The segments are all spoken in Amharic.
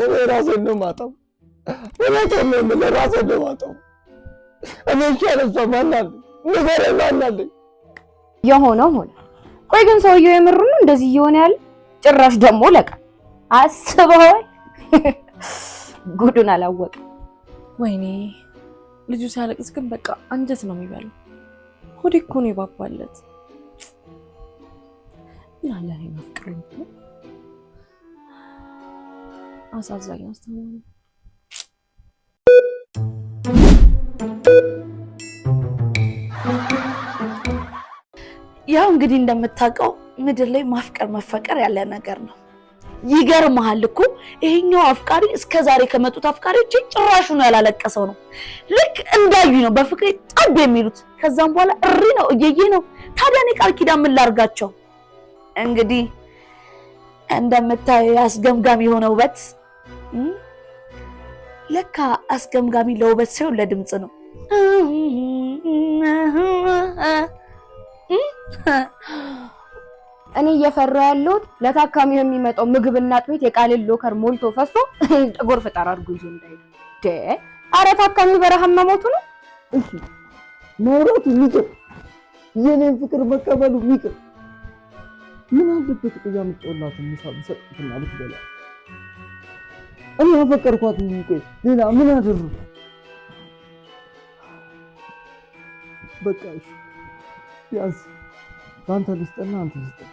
እኔ ራሴን ነው የማጣው። እውነቴን ነው የምልህ፣ ራሴን ነው የማጣው። እኔ ይሻለ እሷ ማን አለኝ? ንገረኝ፣ ማን አለኝ? የሆነው ሆነ። ቆይ ግን ሰውየው የምሩን ነው እንደዚህ እየሆነ ያለ? ጭራሽ ደግሞ ለቃ አስበዋል። ጉዱን አላወቅም። ወይኔ ልጁ ሲያለቅስ ግን በቃ አንጀት ነው የሚበላው። ሆዴ እኮ ነው የባባለት። ምን አለ እኔን አፍቅሮኝ ቢሆን። አሳዛኝ አስተማሪ። ያው እንግዲህ እንደምታውቀው ምድር ላይ ማፍቀር መፈቀር ያለ ነገር ነው። ይገርምሃል እኮ ይሄኛው አፍቃሪ እስከ ዛሬ ከመጡት አፍቃሪዎች ጭራሹ ነው ያላለቀሰው ነው። ልክ እንዳዩ ነው በፍቅሬ ጠብ የሚሉት። ከዛም በኋላ እሪ ነው እየዬ ነው። ታዲያ እኔ ቃል ኪዳን ምን ላርጋቸው? እንግዲህ እንደምታየው አስገምጋሚ የሆነ ውበት፣ ለካ አስገምጋሚ ለውበት ሳይሆን ለድምፅ ነው። እኔ እየፈራሁ ያለሁት ለታካሚው የሚመጣው ምግብና አጥሚት የቃልን locker ሞልቶ ፈሶ ጎርፍ ጠራርጎ ይዞ እንዳይሄድ። ኧረ ታካሚው በረሃብ መሞቱ ነው። እሺ ማውራቱ ይቅር፣ የኔን ፍቅር መቀበሉ ይቅር። ምን አለበት ቆይ አምጥቶላት ምሳ ብሰጣትና ብትበላ? እኔ አፈቀርኳት እንጂ ቆይ ሌላ ምን አደረኩ? በቃ እሺ ቢያንስ ለአንተ ልስጥና አንተ ስጠኝ።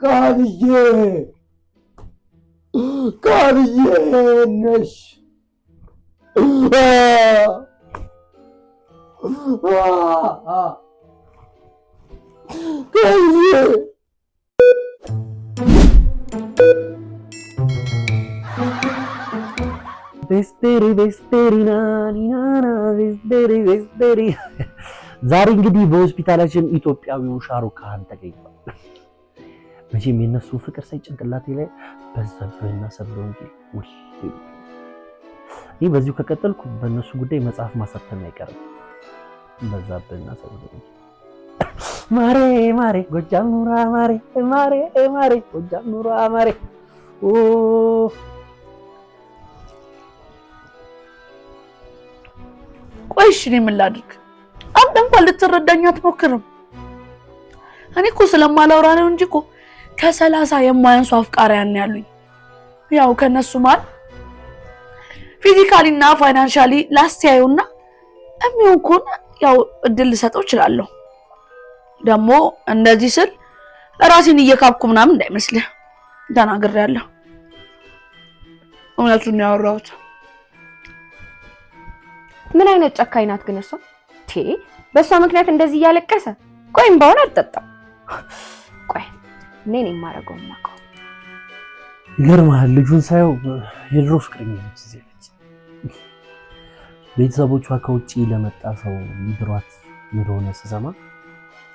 ቃልዬ ቃልዬ ነሽ። ቃልዬ ቤስቴሪ ቤስቴሪ ናኒናና ቤስቴሪ ቤስቴሪ። ዛሬ እንግዲህ በሆስፒታላችን ኢትዮጵያዊው ሻሩክ ካህን ተገኝቷል። መቼም የነሱ ፍቅር ሳይ ጭንቅላቴ ላይ በዛብህና ሰብለ ወንጌል ውል። እኔ በዚሁ ከቀጠልኩ በእነሱ ጉዳይ መጽሐፍ ማሳተም አይቀርም። በዛብህና ሰብለ ወንጌል። ማሬ ማሬ ጎጃም ኑራ ማሬ ማሬ ማሬ ጎጃም ኑራ ማሬ። ኦ ቆይ እሺ እኔ ምን ላድርግ? አንተ እንኳን ልትረዳኝ አትሞክርም። እኔ እኮ ስለማላወራ ነው እንጂ እኮ ከ30 የማያንሱ አፍቃሪያን ያሉኝ። ያው ከነሱ መሀል physically እና financially ላስተያዩና የሚሆን ከሆነ ያው እድል ልሰጠው እችላለሁ። ደግሞ እንደዚህ ስል ራሴን እየካብኩ ምናምን እንዳይመስልህ ተናግሬያለሁ። እውነቱን ነው ያወራሁት። ምን አይነት ጨካኝ ናት ግን እሷ? በእሷ ምክንያት እንደዚህ እያለቀሰ። ቆይ እምባውን አልጠጣም። ቆይ እኔ ነኝ የማደርገው የማውቀው። ይገርምሃል፣ ልጁን ሳየው የድሮ ፍቅረኛ ነች እዚህ ያለች። ቤተሰቦቿ ከውጪ ለመጣ ሰው ሊድሯት እንደሆነ ስሰማ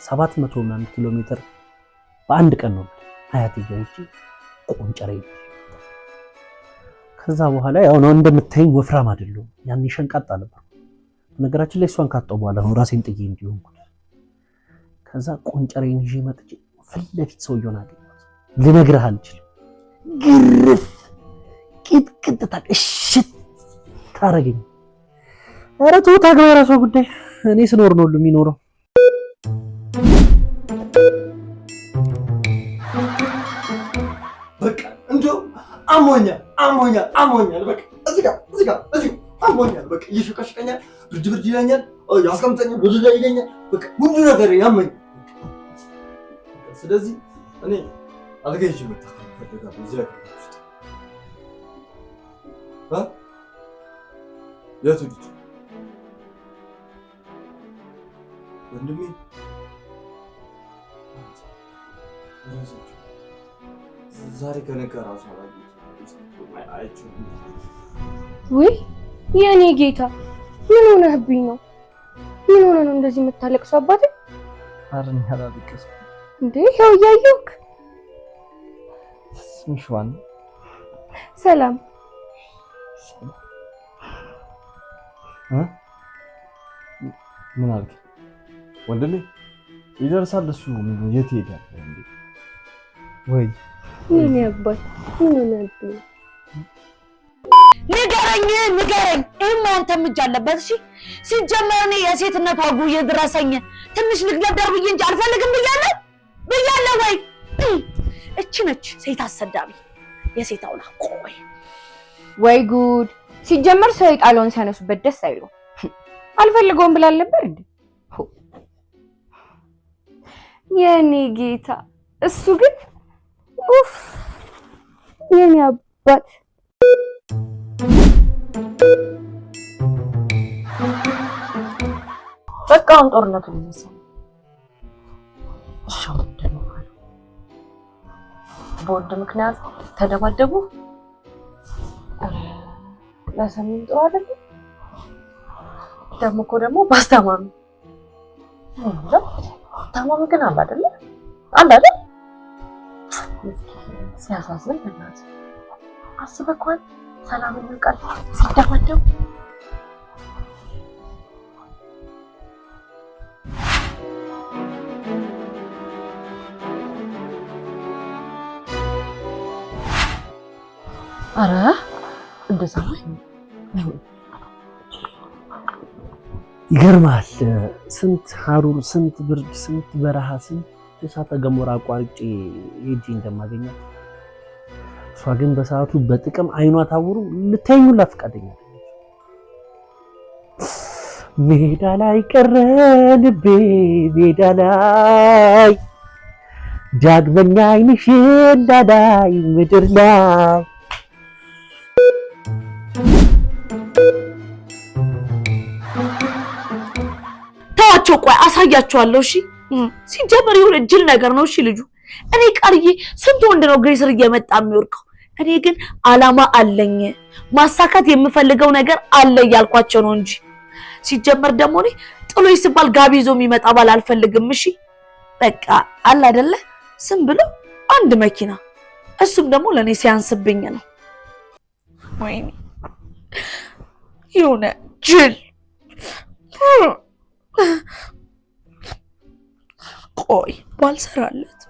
700 ምናምን ኪሎ ሜትር በአንድ ቀን ነው አያቴ ጋር ሄጄ ቆንጨሬ። ከዛ በኋላ ያው ነው እንደምታይኝ ወፍራም አይደለሁም፣ ያኔ ሸንቃጣ ነበር። በነገራችን ላይ እሷን ካጣሁ በኋላ ነው ራሴን ጥዬ እንዲሆንኩት። ከዛ ቆንጨሬን ይዤ መጥቼ ፊት ለፊት ሰውየውን አገኘሁት። ልነግርህ አልችልም። ግርፍ ቅጥቅጥ እሽት ታረገኝ። ኧረ ተው ታግባ፣ የራሷ ጉዳይ። እኔ ስኖር ነው ሁሉ የሚኖረው። በቃ እንደውም አሞኛል አሞኛል አሞኛል። በቃ እዚህ ጋር እዚህ ጋር እዚህ አሞኛል። በቃ እየሸቀሸቀኛል፣ ብርድ ብርድ ይለኛል፣ ያስቀምጠኛል፣ ወደ ላይ ይለኛል። በቃ ሁሉ ነገር ያመኛል። ስለዚህ እኔ አልጋ ይዤ መታከም እፈልጋለሁ እዚህ ላይ ውስጥ። የቱ ልጅ ወንድሜ? ዛሬ ከነጋ ራሱ አላየሁትም። ውይ የኔ ጌታ ምን ሆነህብኝ ነው? ምን ሆነ ነው እንደዚህ የምታለቅሰው አባቴ? ኧረ እኔ አላለቀስኩም። እንዴ ይኸው እያየሁህ። ስምሽ ማን ነው? ሰላም። ምን አልክ ወንድሜ? ይደርሳል እሱ። የት ይሄዳል እንዴ? ወይ ምን ያባት ምን ሆነብኝ? ንገረኝ ንገረኝ። ይሄማ ያንተም እጅ አለበት። እሺ ሲጀመር እኔ የሴትነት ወጉ ይድረሰኝ። ትንሽ ልግደርደር ብዬ እንጂ አልፈልግም ብያለሁ ብያለሁ። ወይ እቺ ነች ሴት አሰዳቢ፣ የሴት አውላ። ቆይ ወይ ጉድ! ሲጀመር ሰው የጣለውን ሲያነሱበት ደስ አይለው። አልፈልገውም ብላ አልነበር እንዴ? የኔ ጌታ፣ እሱ ግን ኡፍ! የኔ አባት በቃ አሁን ጦርነቱ ሊነሳ ነው። እሺ ምንድን ነው በወንድ ምክንያት ተደባደቡ። ለሰሜን ጥሩ አይደለም። ደግሞ እኮ ደግሞ በአስታማሚ ታማሚ ግን አለ አይደለ? አለ አይደል? ሲያሳዝን በእናትህ አስበኳል። ሰላምና ቃል ሲደባደቡ አረ እንደዛ ይገርማል። ስንት ሀሩር፣ ስንት ብርድ፣ ስንት በረሃ፣ ስንት እሳተ ገሞራ አቋርጬ ሄጄ እንደማገኛት እሷ ግን በሰዓቱ በጥቅም አይኗ ታውሩ ልታዩላ ፈቃደኛ ሜዳ ላይ ቀረ ልቤ ሜዳ ላይ ዳግመኛ ዓይንሽን እንዳላይ ምድር ላይ። ተዋቸው፣ ቆይ አሳያቸዋለሁ። እሺ ሲጀመር የሆነ ጅል ነገር ነው። እሺ ልጁ እኔ ቃልዬ ስንት ወንድ ነው እግሬ ስር እየመጣ የሚወርቀው? እኔ ግን አላማ አለኝ፣ ማሳካት የምፈልገው ነገር አለ እያልኳቸው ነው እንጂ ሲጀመር ደግሞ እኔ ጥሎኝ ሲባል ጋቢ ይዞ የሚመጣ ባል አልፈልግም። እሺ በቃ አለ አይደለ ስም ብሎ አንድ መኪና፣ እሱም ደግሞ ለእኔ ሲያንስብኝ ነው። ወይኔ የሆነ ጅል። ቆይ ባልሰራለት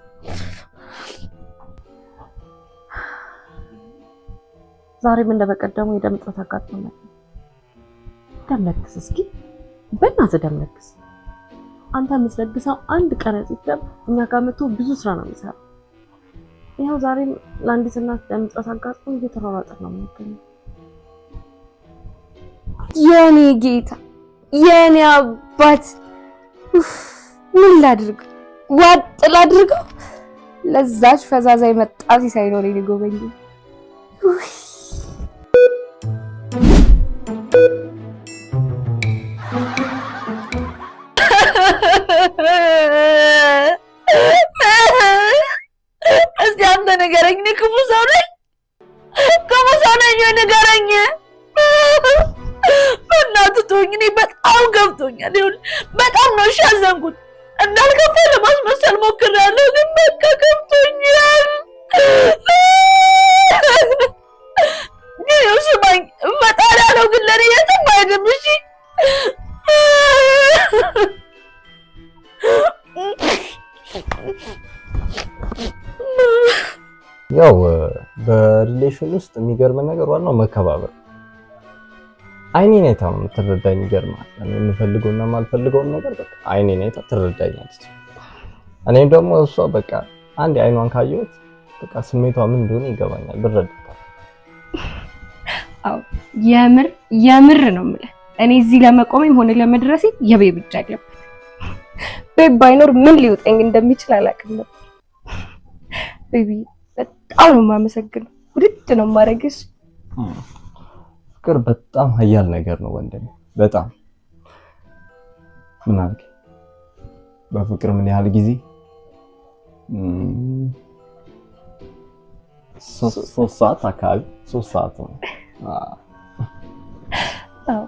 ዛሬም እንደበቀደሙ የደም እጥረት አጋጥሞናል። ደም ለግስ እስኪ በእናትህ ደም ለግስ። አንተ የምትለግሰው አንድ ከረጢት ደም እኛ ጋር መጥቶ ብዙ ስራ ነው የሚሰራው። ይኸው ዛሬም ለአንዲት እናት ደም እጥረት አጋጥሞ እየተሯሯጥን ነው የምንገኘው። የኔ ጌታ የኔ አባት ምን ላድርግ? ዋጥ ላድርገው? ለዛች ፈዛዛ የመጣ ሲሳይ ነው እኔን የጎበኘኝ። እስቲ አንተ ንገረኝ፣ እኔ ክፉ ሰው ነኝ? ክፉ ሰው ነኝ ወይ ንገረኝ። በእናትህ ተወኝ። እኔ በጣም ገብቶኛል። ይኸውልህ በጣም ነው እሺ ያዘንኩት። እንዳልከፋ ለማስመሰል ሞክሬያለሁ፣ ግን በቃ ገብቶኛል። ግን ይኸው ስማኝ፣ ፈጣሪ ያለው ግን ለእኔ የትም አይሄድም። እሺ ያው በ relation ውስጥ የሚገርም ነገር ዋናው መከባበር። አይኔን አይታ ነው የምትረዳኝ። ይገርማል። እኔ የምፈልገውና የማልፈልገውን ነገር በቃ አይኔን አይታ ትረዳኛለች። እኔም ደግሞ እሷ በቃ አንድ አይኗን ካየሁት በቃ ስሜቷ ምን እንደሆነ ይገባኛል፣ ብረዳታለሁ። አዎ የምር የምር ነው የምልህ። እኔ እዚህ ለመቆሜም ሆነ ለመድረሴ የቤብ እጅ አለበት። ቤብ ባይኖር ምን ሊውጠኝ እንደሚችል አላውቅም ነበር። ቤቢ በጣም ነው የማመሰግነው። ውድድ ነው የማደርግሽ። ፍቅር በጣም ኃያል ነገር ነው ወንድሜ። በጣም ምን አልክ? በፍቅር ምን ያህል ጊዜ? 3 ሰዓት አካባቢ 3 ሰዓት ነው። አዎ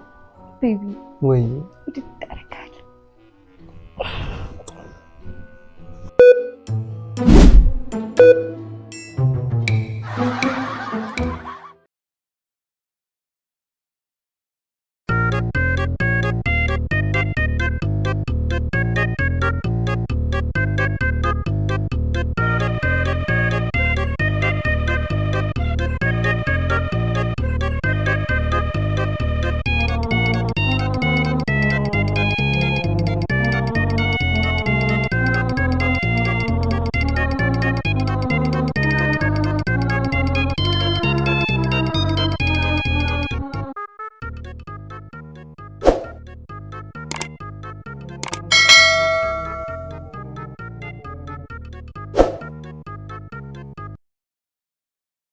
ቤቢ ወይ ውድድ አደረግኝ።